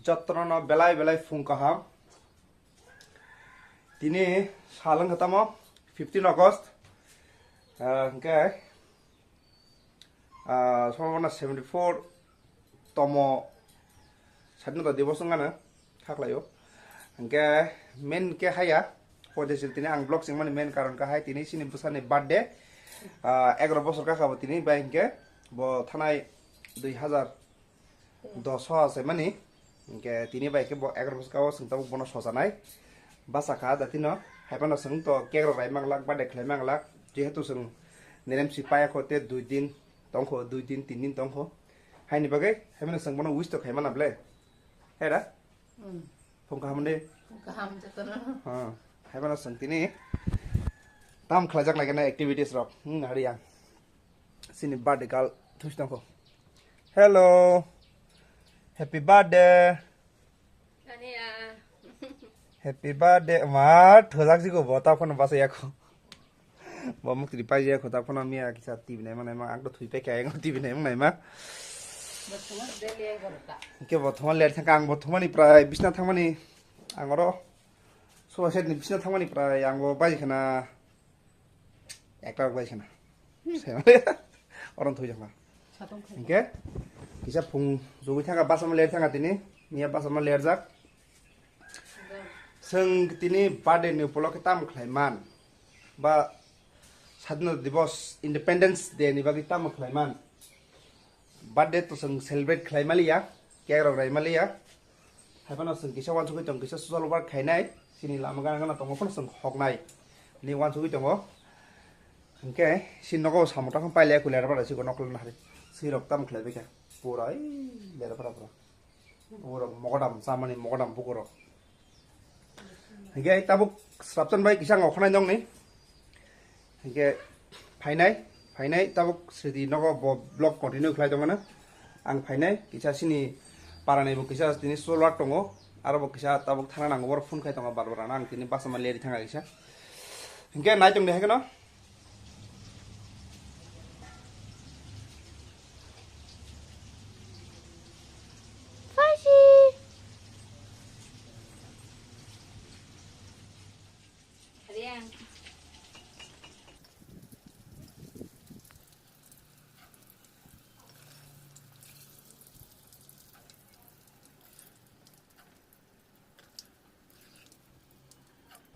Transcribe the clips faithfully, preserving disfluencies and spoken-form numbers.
Jotono belai belai phung kaham. Tini sal wngkha tamo fifteen August. Ah, hwnkhe, ah, somo seventy four tomo Sadinata Divos wngkha na khaklaio. Hwnkhe main khe haya, pojesi tini ang vlog singmani main karon khe hai tini chini bwsani birthday. Ah, egaroh bosor kakha bo tini, bai hwnkhe bo thanai dui hazar dos o achaimani. Hwnkhe tini bai khe bo egaroh bosor ka o chwng tabuk bono sojanai. Bachakha datino, haiphano chwng to cake rok rai manglak, birthday khlai manglak. Jehetu chwng nerem si paya kho te dui din tongkho, dui din, tin din tongkho. Haini bagwi, haiphano chwng bono wish to khaimana ble. Hera? Hmm. Phung kaham de? Phung kaham jotono. Ha. Haiphano chwng tini tam khlaijak nai khe activities rok. Hmm, hari yang. Chini birthday girl thusi tongkho. Hello. Happy birthday. Kania. Happy birthday. Ma, thojak jigo bo ta phone basa yakho. Bo mukti pai yakho ta phone miya kisa T V nai manai ma ang to thui pai kha ang T V nai manai ma. Bo thoma de le gorta. Ke bo thoma le thang ang bo thoma ni prai bisna thangmani ang oro. Soba set ni bisna thangmani prai ang bo bai khana. Ekta rok bai khana. Oron thoi jama. Satong khai. Hingke kisa phung jogoi thanga basa ma ler thanga tini. Miya basa ma ler jak. Seng tini birthday ni upolokhe tam khlai man. Ba Sadinata Divos, Independence Day ni bagwi tam khlai man. Birthday to chwng celebrate khlai maliya, cake rok rai maliya. Haiphano chwng kisa wansugwi tong, kisa social work khainai, chini lama gana gana tongo phano chwng hoknai. Ni wansugwi tongo. Hwnkhe si nogo samung tangkha pailai kho lera phara siko nokol nahari. Si rok tam khlai baikha. Pura oi lera phara pura. Borok mogodam chamani mogodam bukurok. Hingke tabuk swrapchan bai kisa ang okhanai nongni. Hingke phainai, phainai tabuk sridi nogo bo vlog continue khlai tongmano. Ang phainai kisa sini parani bo kisa tini solwak tongo. Aro bo kisa tabuk thana nango borok phone khai tongo bar bar ang tini basa ma leri thanga kisa. Hingke nai tongdi hai kheno.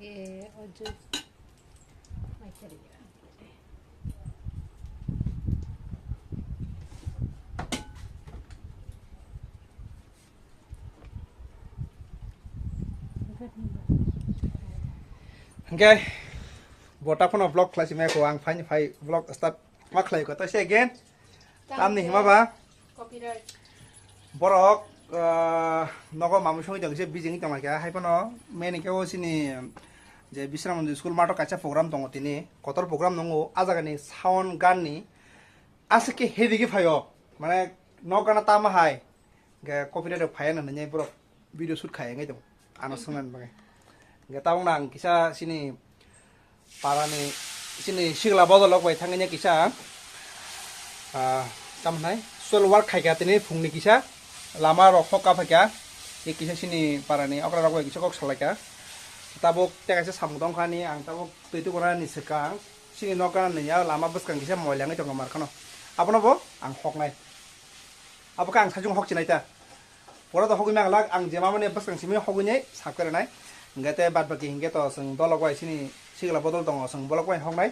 Eh, ojo. Mai kari. Hingke, bo ta phano vlog khlai sima ko ang phai phai vlog start ma khlai ko to se again. Tamni hima ba? Copyright. Borok, ah, nogo mamui songwi tong kisa bijing tong kha, hai phano main khe o sini je Bisram Mandir school math o kaisa program tongo tini, kotor program nongo, a jaga ni sound gan ni aswk khe heavy khe phaio, mane nok gana tama hai, hingke copyright rok phaiya nini borok video shoot khai wngwi tongo, ano swngnani bagwi. Hingke tabuk nang kisa sini parani sini sigla bodolok bai thangwi kisa, ah, tamo hwnai social work khaikha tini phungni kisa lama rok hokka phaikha, e kisa sini parani okra rok bai kisa kok salaikha. Tabuk tei kaisa samung tongkhani ang tabuk twi tukurani swkang sini nok gana ni ya lama bwskang kisa moila wngwi tongo markhano, abono bo ang hoknai. Abo khe ang sajung hok chinai ta. Pora to hogwi manglak, ang je mamani bwskang simi hogwi nai sak kore nai. Hingke te bad baki hingke to chwng dolok bai sini sigla bodol tongo, chwng bolok bai hoknai.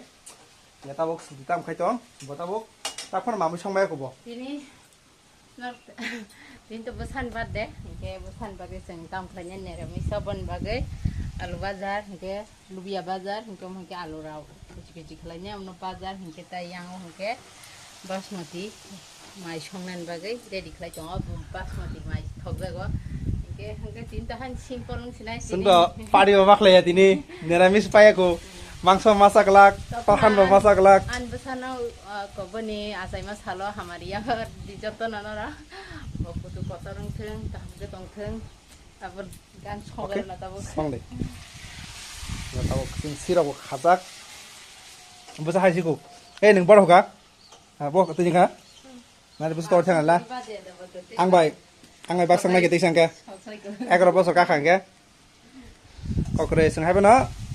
Hingke tabuk sidi tam khai tong, bo tabuk takhor mamui song bai kubo. Tini nor-, tini to bwsani birthday, hingke bwsani bagwi chwng tam khlainai nere misa boni bagwi alu bajar, hingke lubia bajar, hingke omo hingke alu rok kuchi kuchi khlainai, omo bajar hingke tai yang o hingke basmati. Mai songnani bagwi ready khlai tongo, bo basmati mai thokjago. Hingke, hingke tini to han simple wng sinai tini. Chwng to party bo ma khlaiya tini, niramis paiya ko, mangso masa glak, palhan bo masa glak. An bwsano, ah, ko boni achaima salo hamari ya di joto no noro. Bo kutu kotor wng thung, kaham khe tong thung. Tabuk gan song. Okay. Rwna tabuk. Song de. Tabuk sini sirok bo khajak. Bwsa hai sikuk. Eh, nwng borok ka? Ha, bo twi ka? Nari bwsa tor thang la. Ang bai, ang bai baksa nai ke twi sang ka. Egaroh bosor kakha hwnkhe. Kokre, chwng hai bono,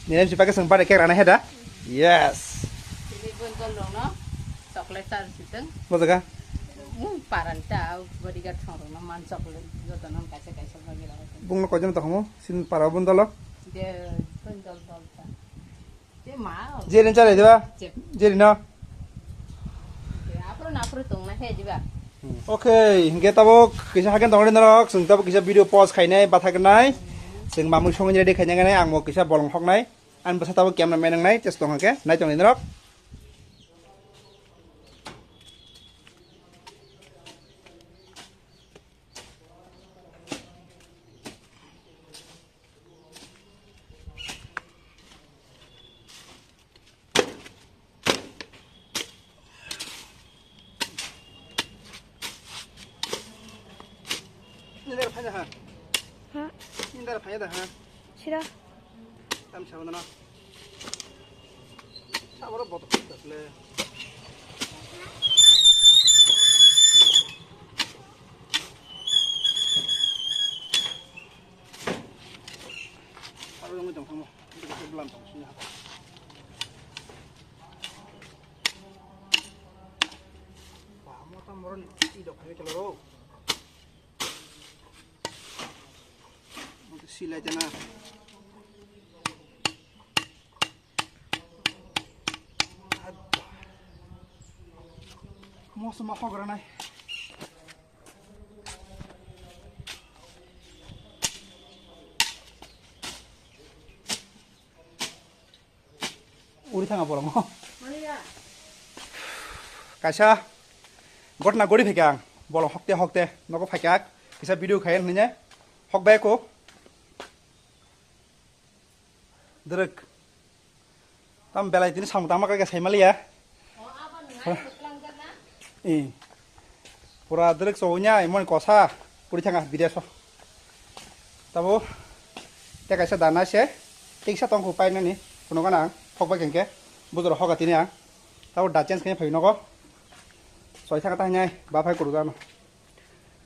nini M C package chwng bari cake rana he da? Yes. Tini bundle rokno chocolate char siteng. Bo jaga? Hmm, parani ta, bodyguard thong rokno man chocolate, jotono kaisa kaisa bagwi rw. Bungno koijon tongmo, sin para bundle o? Je, bundle dol ta. Je ma. Jerin chalai diba? Je. Jerin no? Je, aphuru na aphuru tongna he diba? Okay, hingke tabuk kisa hagen tongri norok, chwng tabuk kisa video post khainai, batha gwnai. Chwng mamui songni ready khainai, ang bo kisa bolong hoknai. Ang bwsa tabuk camera man wngnai, test tong hake, nai tongni norok. Nini dara phai da ha? Ha? Nini dara phai da ha? Sira. Tam sa na. Sa boro botok le. Aro yang jong thamo. Ini kita bulan tong sini apa? Wah, mau tam moron ini dok ini kalau. Silai jana. Mosoma hogra nai. Uri thanga bolongo. Kaisa gotna gori phaikha ang. Bolong hokte hokte nogo phaikha. Kisa video khayan hwnwi hokbai ko. Dwrwk. Tam belai tini samung tangma kaka saimaliya. Eh. Pura dwrwk chownya emon kosa puri thanga bideso. Tabo te kaisa dana se tiksa tongkhu painani kuno gana ang thokbai kengke bujoro hoga tini ang. Tabo da change khe phai nogo. Soi thanga ta hinai ba phai kuru dano.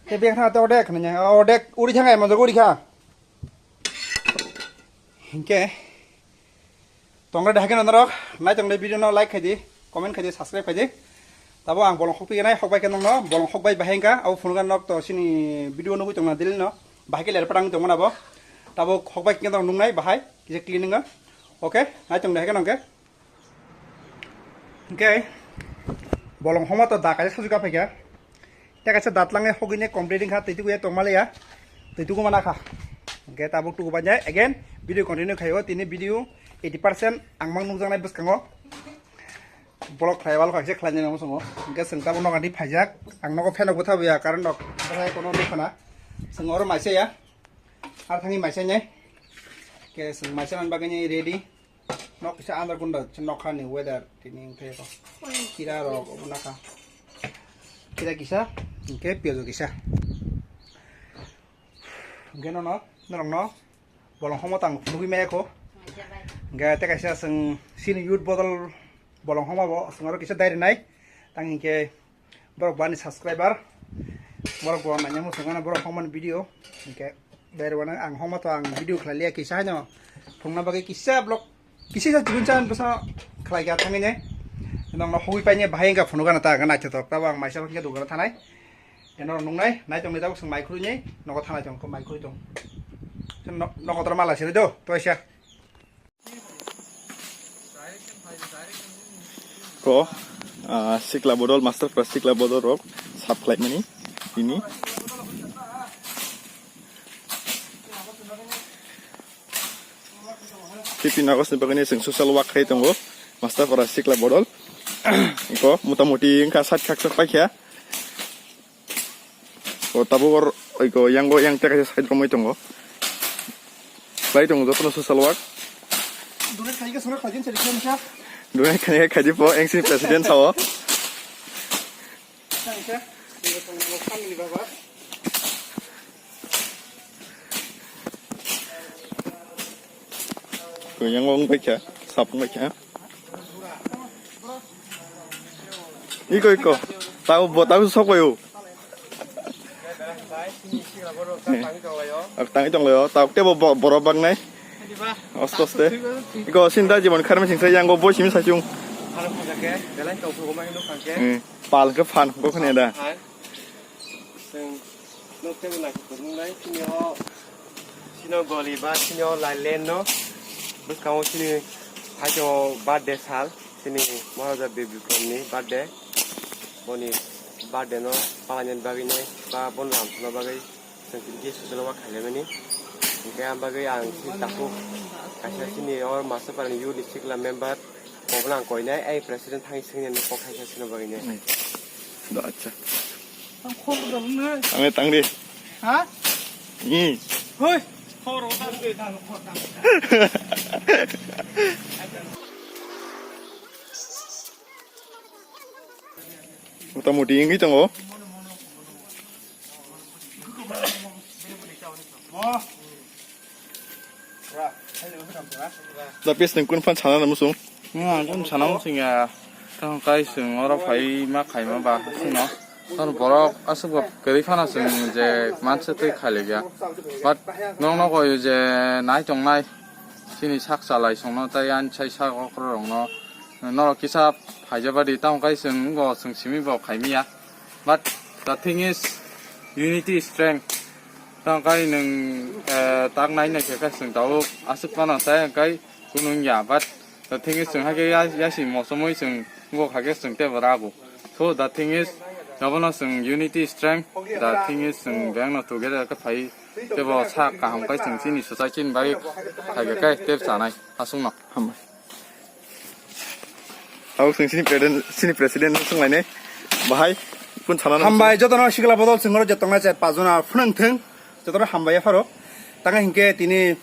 Te beng thanga te odek hinai odek uri thanga emon jago uri kha. Hinkhe tongra de haikhe norok nai tongnai video no like khaidi, comment khaidi, subscribe khaidi. Tabo ang bolong hokpi nai hokbai khe nokno bolong hokbai bahai wngkha abo phunukha nok to sini video nugui tongna daily no bahai khe lerpa tang tongmani abo. Tabo hokbai khe nokno nungnai bahai kisa clean wngkha. Okay, nai tongde haikhe nokhe. Hinkhe bolong homa to da kaisa sujuka phaikha. Te kaisa datlangnai hogwini complete wngkha, twi tukuya tongmaliya, twi tuku mana kha. Hingke tabuk tuku banja again video continue khaio, tini video eighty percent ang mang nukjaknai bwskango. Block khlai wal khaisa khlainai nang muchungo. Hingke chwng tabuk nokhani phaijak, ang nogo phenok bwthabuya, karon rok bwthai kono nukhana. Chwng oro maisa ya, ar thangwi maisa nai. Ke chwng maisa man bagwi ready. Nok kisa andar kunda, nokhani weather tini wngkhe ko. Kira rok obo nakha. Kira kisa, hingke piyajo kisa. Hingke nono, norokno bolong homo tang phunugwi maya ko. Hingke te kaisa chwng sini youth bodol bolong homo bo chwng aro kisa dairinai. Tang hingke borok bo ani subscriber. Borok bo naina muchungmano borok hokmani video. Hingke berwano ang hokma to ang video khlai liya kisa haino phunukna bagwi kisa vlog kisa sa jibun chan bwsa khlai kha thangwi ne. Nokno hogwi paine bahai wngkha phunukgana ta naithotok tabo ang maisa hwnkhe dogana thanai. Eno nungnai naitok ni tabuk swng mai khurui ni nogo thanai tong mai khurui tong. Nogo tor mala siri do toisa. Ko, ah, sikla bodol, master para sikla bodol rok sap khlai mani tini. Fifteen August ni bagwi chwng social work khai tongo, master para sikla bodol. Ko, motamuti wngkha sat khakchak paikha. O tabuk or, oi ko, yang o, yang teka side romoi tongo. Khlai tongo jotono social work. Donate khaika sura khlaijin sari khlaimsa. Donate khaika khaidi po, engsini president sao. Khlaimsa. Family baba. Ko yang o wngbaikha, sap wngbaikha. Iko, iko. Tau, bo, tau sok bai o. Ak tangwi tonglaio, tabuk tebo bo-, borok baknai. Oste oste. Iko sinda jibon kharmai singsa yango boi simi sachung. Hmm. Pal khe phan, bo khne da. Chwng nok tebo naisik tongmung nai, chini o, chini o goli ba chini o line lane no bwskango chini hai tongo birthday sal, chini Maharaja Bir Bikram ni birthday. Boni birthday no palainani bagwi nai ba bono lamsokna bagwi chwng tini khe suchuna ma khaimani. Hinkhe ang bagwi ang chini takhuk kaisa chini o Master Parani youth ni sikla member, kokno ang koinai, ai president thangwi swngya ni kok hai khe swnam bagwi nai. Hmm. Da, acha. Ang khobor da bung nai. Ang tang di. Ha? Ni. Hoi. Khobor da bung nai. Mota moti wngwi tongo. Da pes nung kun fan sana na musung. Nung ang kun sana musung ya. Tang kai sung oro phai ma khai ma ba sung no. Tang borok asuk ba keri fana sung je manse tei khai le ya. But nung no ko je nai tong nai. Chini sak chalai song no tai an sai sak okro rong no. Norok kisa phaijabadi tamo kai chwng go chwng simi bo khaimiya. But the thing is, unity is strength. Tamo kai nwng, eh, tak nai nai khe kai chwng tabuk aswk phano tai kai kunu wngya. But the thing is, chwng hakhe ya-, yasi mosomwi chwng go hakhe chwng tebo rago. So the thing is, abono chwng unity is strength. The thing is, chwng bengno together khe phai tebo sak kaham kai chwng chini society ni bagwi khaikhe kai tebo chanai aswkno. Hambai. Abo chwng chini president, chini president no swnglainai. Bahai kun sana. Hambai, jotono sikla bodol chwng oro je tongnai chai pajona phunang thung. Jotono hambai yapharo. Tanga hinkhe tini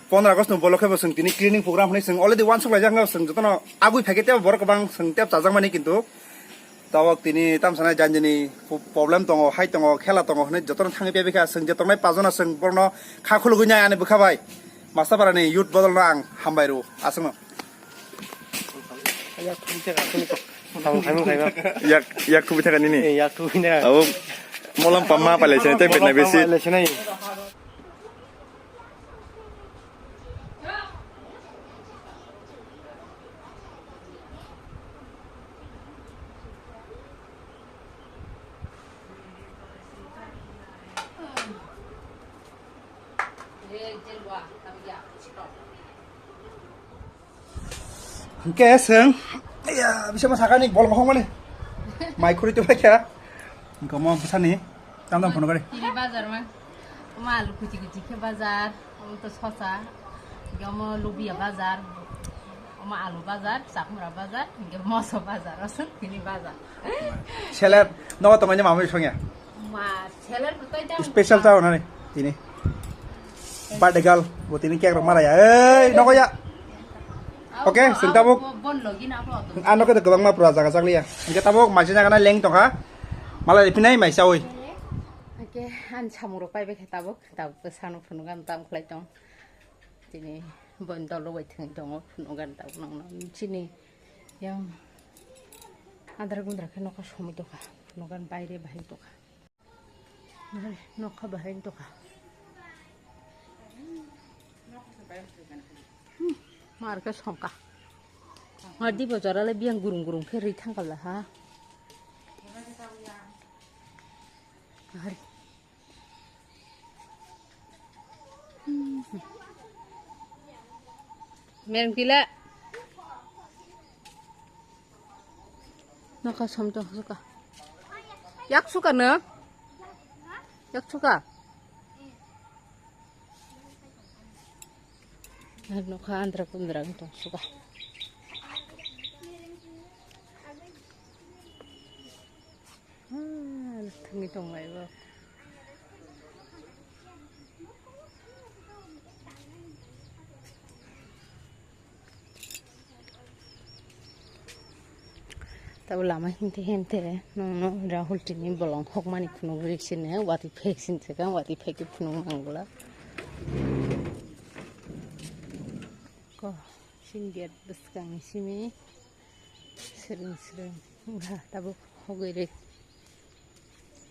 pondro August no bolokhe bo chwng tini cleaning program hwnwi chwng already uansuk laijak no chwng jotono agwi phaikhe tebo borok kwbang chwng tebo chajakmani kintu tabok tini tamsana janjani po-, problem tongo, hai tongo, khela tongo hwnwi jotono thangwi pebikha chwng je tongnai pajona chwng borokno kha khulugwi nai ani bwkha bai. Mastaparani youth bodolno ang hambai rw aswkno. Yak thubui thaka nini? Eh, yak thubui thaka. Abo molam pamma pailai sini tei betna besi. Hingke seng, iya, bisa masakani bol mohong mani. Mai khuri tu baikha. Hingke mo bisani, tam tam phone kari. Tini bazar ma, ma alu kuchi kuchi khe bazar, omo to sosa, hingke omo lubia bazar, omo alu bazar, chakmura bazar, hingke moso bazar, osen tini bazar. Seller, nogo tongmani mamui songya. Ma, seller bo tei jang. Special ta onani tini. Birthday girl, bo tini cake rok maraya. Ei, nogo ya. Oke, sing tabuk. Bon logi na bo. Ano kete gobang ma pura jaga chakliya. Hingke tabuk maisi jaga na leng tongkha. Malai ripinai maisa oi. Oke, an samung rok pai bai khe tabuk, tabuk sano phunuk an tam khlai tong. Tini bon dolo bai thwng tongo, phunuk an tabuk nang nang. Chini yang adra gundra khe nokha somoi tongkha, phunuk an baire bahai tongkha. Nokha bahai tongkha. Hmm, mar khe songkha. Mar di bojara le biyang gurung gurung khe ri thangkha la ha. Hari. Mereng pila. Nokha som tong suka. Yak suka no? Yak suka. Ar nokha andra kundra tong suka. Ah, thangwi tong lai bo. Tabo lama himte himte nono Rahul tini bolong hokmani phunugwi sini watwi phek sini se kang watwi phek phunuk mangla. Ko sini gate bwskang simi. Sering sering. Wah, tabuk hogoi re.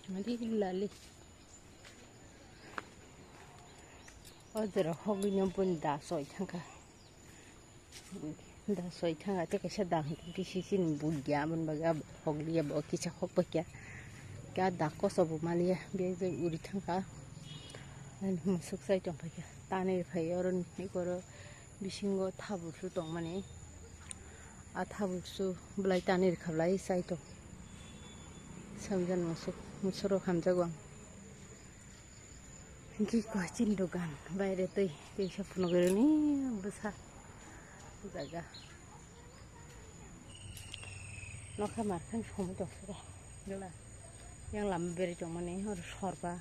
Mali lali. O jora hogwi no bun da soi thangkha. Da soi thangkha, tei kaisa da hwnkhe kisi chini bui ya, aboni bagwi abo hogli ya, bo kisa hok pai kha. Khe a da koso bo maliya, biyang jai uri thangkha. Ani musuk chai tong pai kha. Tanwi phai oro ni koro bisingo thabuk su tongmani. A thabuk su belai tanwi rwkha belai chai tong. Samjan musuk, musuk rok hamjago ang. Hingke koi chini dogan baire twi, twi sa phunugwi rwni bwsa jaga. Nokha markhani somoi tongphuru. Gela. Yang lama beri tongmani hor sorba.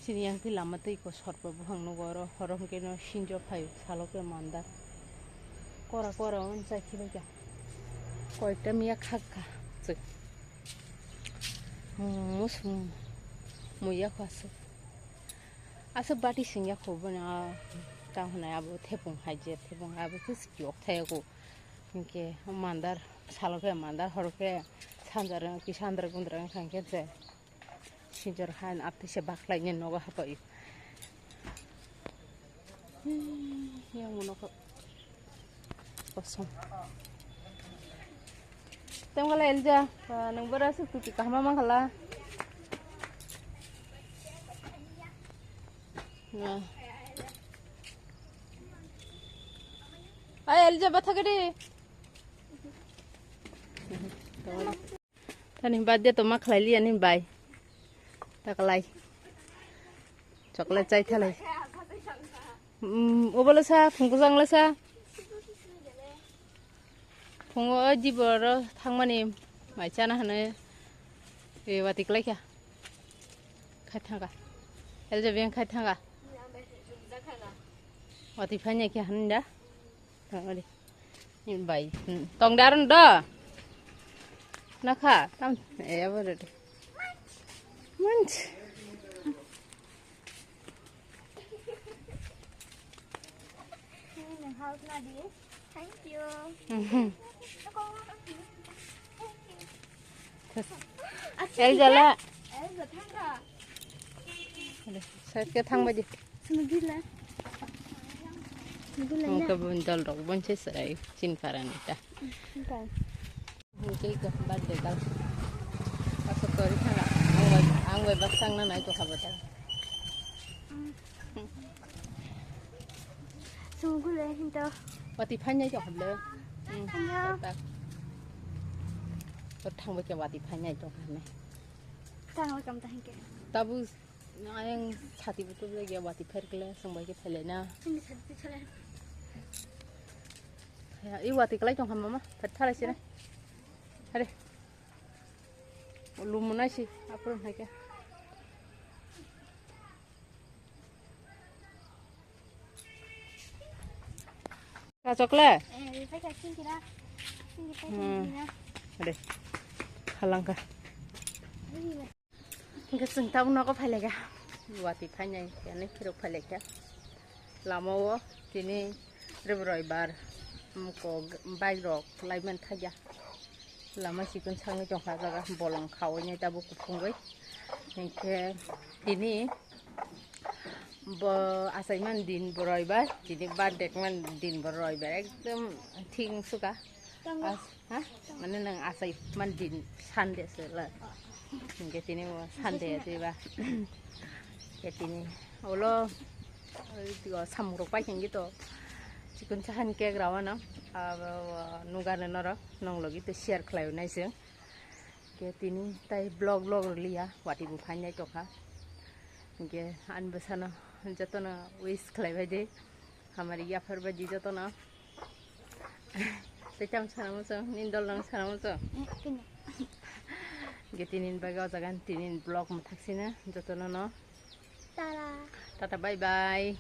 Chini yang twi lama twi ko sorba buphang nugo oro, horo hwnkhe no sinjo phaio salo khe mandar. Kora kora on chai khibai kha. Koita miya khakha. Chwk. Musum muya kho aswk. Aswk bati singya kho boni a tamo hwnai abo thepung hai je thepung abo khe siyok thai kho. Hinkhe mandar salo khe mandar horo khe sanjar kisa andra gundra wngkha hinkhe je sinjar hai aphi se baklai ni nogo hapai. Yang mono kho. Kosong. Tengkhala Elja, ah, nung bara suk tuti kahma mangkhala. Nah. Ay, Elja, bathakari. Tani birthday to ma khlai liya ni bai. Ta khlai. Chocolate chai thalai. Mm, obole sa, phungkujang le sa. Phungo o diboro thangmani mai chana hane. E wati klai kha. Khai thanga. Elja beng khai thanga. Wati phanya kha handa. Tongdi. Ni bai. Tong daron do. Nakha. Tam. Eh, abo rede. Manch. Thank you. Mhm. Thank you. Elja la. Elja thanga. Side ke thang baji. Sunu gila. Sunu gila. Oke, bun dal rok bun se serai chin parani ta. Oke. Oke, ke birthday kal. Asok kori thanga. Ang bai, ang bai bak sang na nai to khabo ta. Sungkule hinto. Wati phainai to hable. Phainai. To thangba ke wati phainai to hame. Thangba kam ta hinke. Tabu ayang chati butu lagi wati phaikle sungbai ke phailai na. Hinke chati chale. Ya, i wati kalai tong hama ma. Phat phalai sini. Hare. Lumunai si apur hai ke. Ka chokle? Hmm. Ade. Halangka. Hingke chwng tabuk nogo phailaikha. Wati phainai, yani phirok phailaikha. Lama o tini rwrwi bar, um, ko bike rok laiman thakya. Lama sikon sangwi tongkha jaga bolong khawi nai tabuk kuphungwi. Hinkhe tini bo achaimani din bo roibar, tini birthday man din bo roibar, ekdom thik wngsuka. As-, ha? Mane nang achaimani din Sunday se la. Hinkhe tini bo Sunday atiba. Hinkhe tini ulo samung rok pai hinkhe to. Chikon sahani cake rawano, abo, nugano norok, nong logi to share khlai nai chwng. Ke tini tai vlog vlog rwliya, wati bo phainai tokha. Ke ani bwsano jotono wish khlai bai di, hamari yaphar bai di jotono. Tei tamo sana muchung, nini dol nang sana muchung. Ke tini bagwi o jaga tini vlog mwthak sina jotono no. Tara. Tata, bye bye.